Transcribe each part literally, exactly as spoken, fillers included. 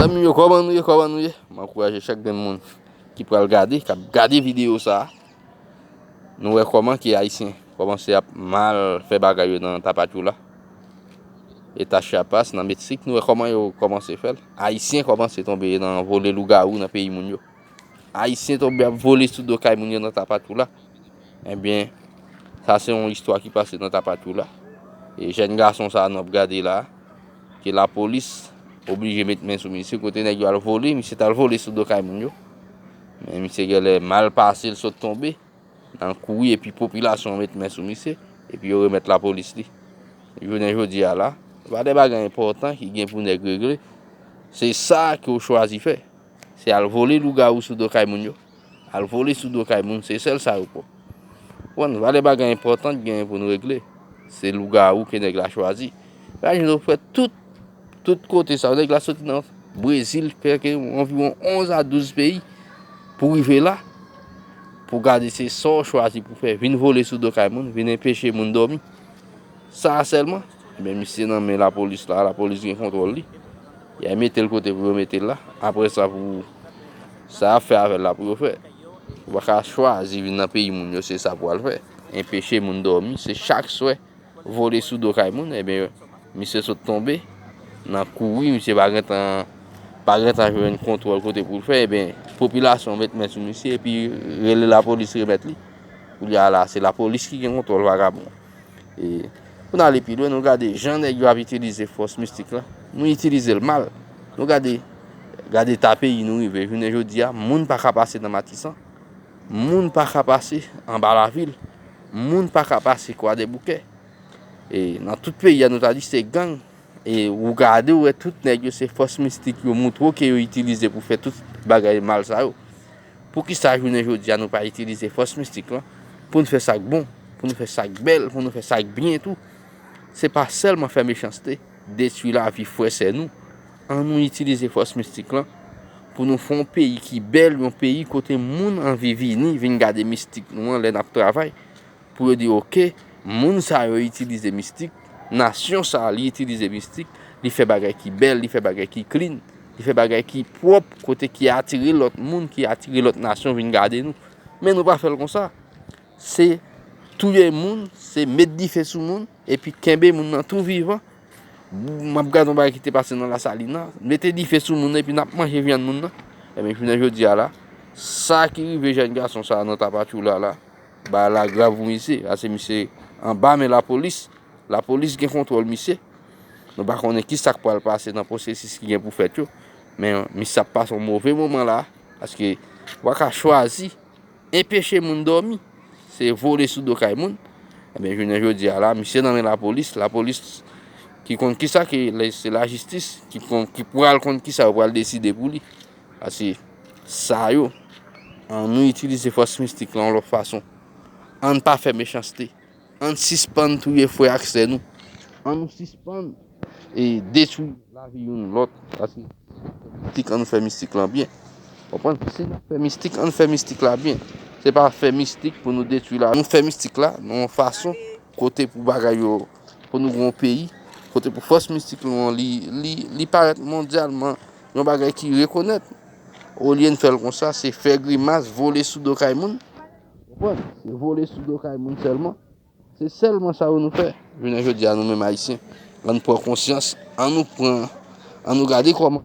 Zanmi yo, kòman nou ye, kòman nou ye? M ankouraje chak grenn moun ki pral gade, k ap gade videyo sa a. Nou wè kòman ke Ayisyen kòmanse ap mal fè bagay yo nan Tapachula. Eta Chiapas, nan Meksik, nou wè kòman yo kòmanse fè l. Ayisyen kòmanse tonbe nan vole lougawou nan peyi moun yo. Ayisyen tonbe ap vole sou do kay moun yo nan Tapachula. Ebyen, sa se yon istwa ki pase nan Tapachula. E jèn gason sa a nou ap gade la, ke lapolis oblije met men sou misye, kote nèg yo al vole, misye t al vole sou do kay moun yo. Men misye genlè mal pase, l sot tonbe nan kouri, epi popilasyon an met men sou misye, epi yo remèt lapolis li. Jounen jodi a la, pa de bagay enpòtan ki gen pou nèg regle, se sa ke w chwazi fè. Se al vole lougawou sou do kay moun yo. Al vole sou do kay moun, se sèl sa yo pran. Konprann, pa de bagay enpòtan ki gen pou nou regle. Se lougawou ke nèg la chwazi. Imajine w frè, tout, tout kote sa yo, nèg la soti nan Brezil, fè ke anviwon onz a douz peyi pou rive la, pou gade se sa w chwazi pou fè, vin vole sou do kay moun, vin enpeche moun dòmi. Sa a sèlman, ebyen, misye nan men lapolis la, lapolis gen kontwòl li. Y a mete l kote pou yo mete l la. Apre sa, pou sa y ap fè avè l la pou yo fè. Ou pa ka chwazi vin nan peyi moun yo, se sa pou al fè. Enpeche moun dòmi, se chak swè vole sou do kay moun, ebyen, misye sot tonbe nan kouri, misye pa gentan, pa gentan jwenn kontwòl kote pou l fè, ebyen, popilasyon met men sou misye, epi rele lapolis remèt li. Kounye a la, se lapolis ki gen kontwòl vagabon. E, pou n ale pi lwen, nou gade jan nèg yo ap itilize fòs mistik la. Nou itilize l mal. Nou gade, gade eta peyi nou rive. Jounen jodi a, moun pa ka pase nan Matisan. Moun pa ka pase anba lavil. Moun pa ka pase Kwadèboukè. E nan tout peyi a, nou ta di se gang. E ou gade, ou wè tout nèg yo, se fòs mistik yo montre w ke yo itilize pou fè tout bagay mal sa yo. Poukisa jounen jodi a nou pa itilize fòs mistik lan pou n fè sa k bon, pou n fè sa k bèl, pou n fè sa k byen tou? Se pa sèlman fè mechanste, detwi lavi frè sè nou. Ann nou itilize fòs mistik lan pou nou fè yon peyi ki bèl, yon peyi kote moun anvi vini, vin gade mistik nou an lè n ap travay. Pou yo di, oke, moun sa yo itilize mistik, nasyon sa a, li itilize mistik, li fè bagay ki bèl, li fè bagay ki clean, li fè bagay ki pwòp, kote ki atire lòt moun, ki atire lòt nasyon vin gade nou. Men nou pa fè l konsa. Se touye moun, se met dife sou moun, epi kenbe moun nan tou vivan. M ap gade yon bagay ki te pase nan Lasalin nan, mete dife sou moun nan, epi n ap manje vyann moun nan. Ebyen, jounen jodi a la, sa ki rive jèn gason sa a nan Tapachula la, bagay la grav pou misye, paske misye anba men lapolis. Lapolis gen kontwòl misye. Nou pa konnen ki sa k pral pase nan pwosesis ki gen pou fèt yo. Men misye ap pase yon move moman la, paske w pa ka chwazi enpeche moun dòmi. Se vole sou do kay moun. Ebyen, jounen jodi a la, misye nan men lapolis. Lapolis ki konn ki sa ke lè se lajistis, ki konn, ki pral konn ki sa yo pral deside pou li. Paske sa yo, ann nou itilize fòs mistik lan yon lòt fason. Ann pa fè mechanste. Ann sispann touye frè ak sè nou. Ann nou sispann e detwi lavi youn lòt. Paske mistik, ann nou fè mistik lan byen. Konprann? Si n ap fè mistik, ann fè mistik la byen. Se pa fè mistik pou nou detwi la. Nou fè mistik la nan yon fason kote pou bagay yo, pou nou gen yon peyi, kote pou fòs mistik nou an, li, li, li parèt mondyalman yon bagay ki rekonèt. Olye n fè l konsa, se fè grimas, vole sou do kay moun. Konprann? Se vole sou do kay moun sèlman. Se sèlman sa yo nou fè. Jounen jodi a, nou menm Ayisyen, ann pran konsyans, ann nou pran, ann nou gade kòman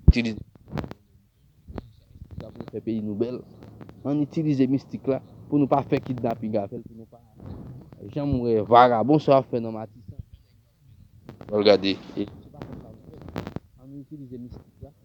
itilize mistik la pou nou fè peyi nou bèl. Ann itilize mistik la pou nou pa fè kidnaping avè l, pou nou pa janm wè vagabon sa ap fè nan Matisan. Al gade. E se pa konsa nou fè. Ann nou itilize mistik la.